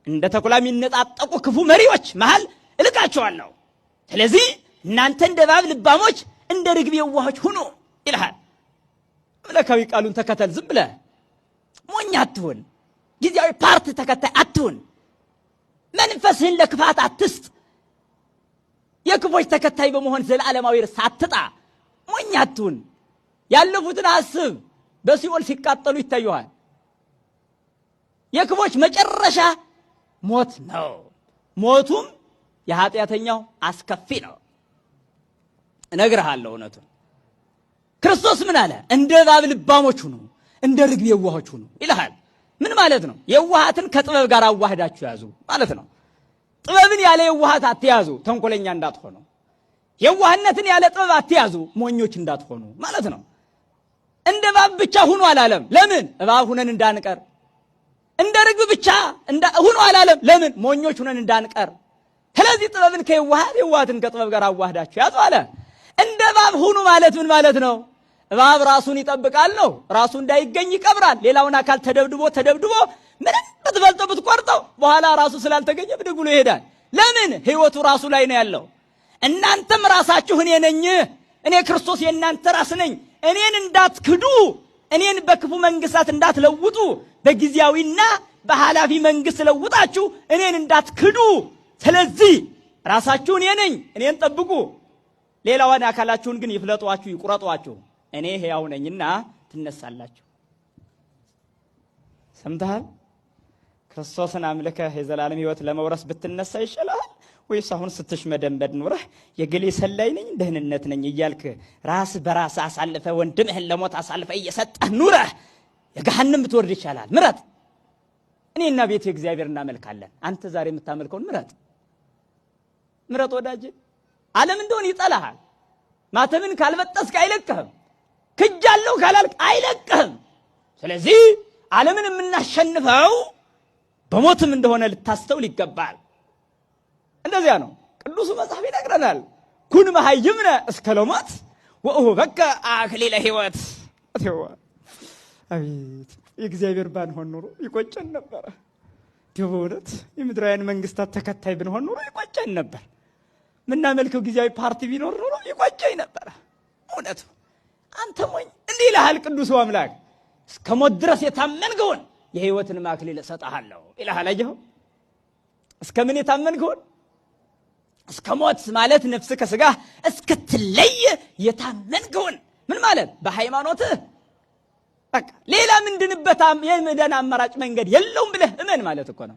እንደ ተኩላ የሚነጣጠቁ ክፉ መሪዎች መሃል እልካችኋለሁ። ስለዚህ እናንተ እንደ እባብ ልባሞች፣ እንደ ርግብ የዋሆች ሁኑ ይልሃል። አምላካዊ ቃሉን ተከተል። ዝም ብለህ ሞኝ አትሁን። ጊዜያዊ ፓርቲ ተከታይ አትሁን። መንፈስህን ለክፋት አትስጥ። የክፎች ተከታይ በመሆን ዘላለማዊ ርስት አትጣ። ሞኝ አትሁን። ያለፉትን አስብ። በሲኦል ሲቃጠሉ ይታዩሃል። የክፎች መጨረሻ ሞት ነው። ሞቱም የኃጢአተኛው አስከፊ ነው። እነግርሃለሁ እውነቱን። ክርስቶስ ምን አለ? እንደ እባብ ልባሞች ሁኑ፣ እንደ ርግብ የዋሆች ሁኑ ይልሃል። ምን ማለት ነው? የዋሃትን ከጥበብ ጋር አዋህዳችሁ ያዙ ማለት ነው። ጥበብን ያለ የዋሃት አትያዙ፣ ተንኮለኛ እንዳትሆኑ። የዋህነትን ያለ ጥበብ አትያዙ፣ ሞኞች እንዳትሆኑ ማለት ነው። እንደ እባብ ብቻ ሁኑ አላለም። ለምን? እባብ ሁነን እንዳንቀር። እንደ ርግብ ብቻ ሁኑ አላለም። ለምን? ሞኞች ሁነን እንዳንቀር። ስለዚህ ጥበብን ከየዋሃት የዋሃትን ከጥበብ ጋር አዋህዳችሁ ያዙ አለ። እንደ እባብ ሁኑ ማለት ምን ማለት ነው? እባብ ራሱን ይጠብቃል ነው። ራሱ እንዳይገኝ ይቀብራል። ሌላውን አካል ተደብድቦ ተደብድቦ ምንም ብትበልጠው ብትቆርጠው በኋላ ራሱ ስላልተገኘ ብድግ ብሎ ይሄዳል። ለምን? ሕይወቱ ራሱ ላይ ነው ያለው። እናንተም ራሳችሁ እኔ ነኝ፣ እኔ ክርስቶስ የእናንተ ራስ ነኝ። እኔን እንዳትክዱ፣ እኔን በክፉ መንግስታት እንዳትለውጡ፣ በጊዜያዊና በኃላፊ መንግስት ለውጣችሁ እኔን እንዳትክዱ። ስለዚህ ራሳችሁ እኔ ነኝ፣ እኔን ጠብቁ። ሌላዋን አካላችሁን ግን ይፍለጧችሁ፣ ይቁረጧችሁ። እኔ ሕያው ነኝና ትነሳላችሁ። ሰምተሃል? ክርስቶስን አምልከህ የዘላለም ሕይወት ለመውረስ ብትነሳ ይሻልሃል ወይስ አሁን ስትሽመደመድ ኑረህ የገሌ ሰላይ ነኝ ደህንነት ነኝ እያልክ ራስ በራስ አሳልፈህ ወንድምህን ለሞት አሳልፈህ እየሰጠህ ኑረህ የገሃነም ብትወርድ ይሻላል? ምረጥ። እኔና ቤቴ እግዚአብሔር እናመልካለን። አንተ ዛሬ የምታመልከውን ምረጥ። ምረጥ ወዳጄ። ዓለም እንደሆነ ይጠላሃል። ማተብን ካልበጠስክ አይለቅህም። ክጃለሁ ካላልክ አይለቅህም። ስለዚህ ዓለምን የምናሸንፈው በሞትም እንደሆነ ልታስተውል ይገባል። እንደዚያ ነው ቅዱሱ መጽሐፍ ይነግረናል። ኩን መሃይምነ እስከ ለሞት ወእሁበከ አክሊለ ሕይወት። አቤት የእግዚአብሔር ባንሆን ኑሮ ይቆጨን ነበረ። በእውነት የምድራውያን መንግስታት ተከታይ ብንሆን ኑሮ ይቆጨን ነበር። ምናመልከው ጊዜያዊ ፓርቲ ቢኖር ኑሮ ይቆጨኝ ነበረ። እውነቱ አንተ ሞኝ እንዲህ ይልሃል ቅዱሱ አምላክ፣ እስከ ሞት ድረስ የታመንከውን የሕይወትን አክሊል እሰጥሃለሁ ይልሃል። አየኸው? እስከ ምን የታመንከውን? እስከ ሞት ማለት ነፍስ ከስጋህ እስክትለይ የታመንከውን። ምን ማለት? በሃይማኖትህ በቃ ሌላ ምንድንበት የመዳን አማራጭ መንገድ የለውም ብለህ እመን ማለት እኮ ነው።